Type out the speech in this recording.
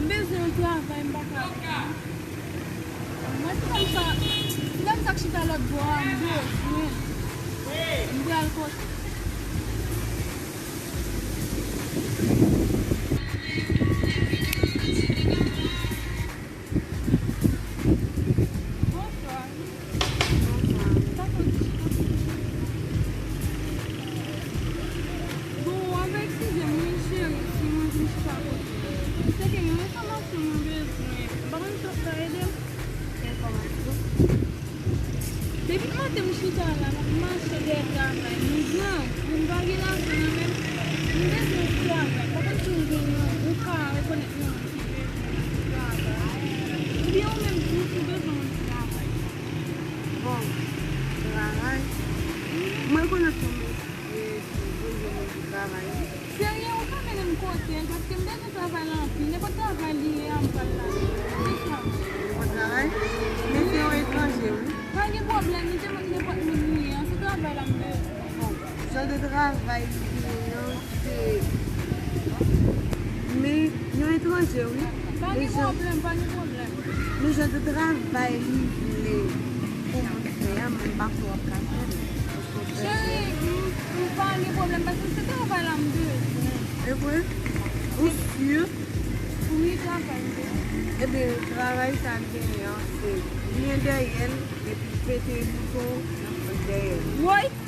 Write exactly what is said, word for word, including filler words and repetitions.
Bezwen yon travay, m pa ka. Mwen, se pa m sa, se pa m sa k chita lòt bò a, m bezwen. M pral kote. Bonswa. Bonswa. Sa fè w di chita? Bon, w ap eskize m, wi, cheri, si mwen vin chita kote w. Se ke gen yon enfòmasyon mwen bezwen. M pa konn si w ap ka ede m. Enfòmasyon? Depi maten m chita la, m ap mache dèyè travay. M grangou, m pa gen lajan nan men m. M bezwen yon travay. Pa konn si w gen yon, ou ka rekonèt yon moun ki bezwen yon travay. Oubyen ou menm tou, si w bezwen yon travay. Bon, travay. Mwen rekonèt yon mesye ki bezwen moun pou travay, wi. Serye, ou ka mennen m kote l, paske m bezwen travay la anpil. Nenpòt travay li ye a, m pral la. Kisa? Nenpòt travay? Men se yon etranje, wi. Pa gen pwoblèm, li te mande nenpòt moun li ye a. Se travay la m bezwen. Bon, jan de travay li genyen an, se, men yon etranje, wi. Pa gen pwoblèm, pa gen pwoblèm. Men jan de travay li vle pou moun fè a, mwen pa kwè w ap ka fè l. Cheri, m, m pa gen pwoblèm, paske se travay la m bezwen. E vre? Ou si? Wi, travay m bezwen. Ebyen, travay sa l genyen an, se byen dèyè l, epi pete bouton dèyè l. Woy!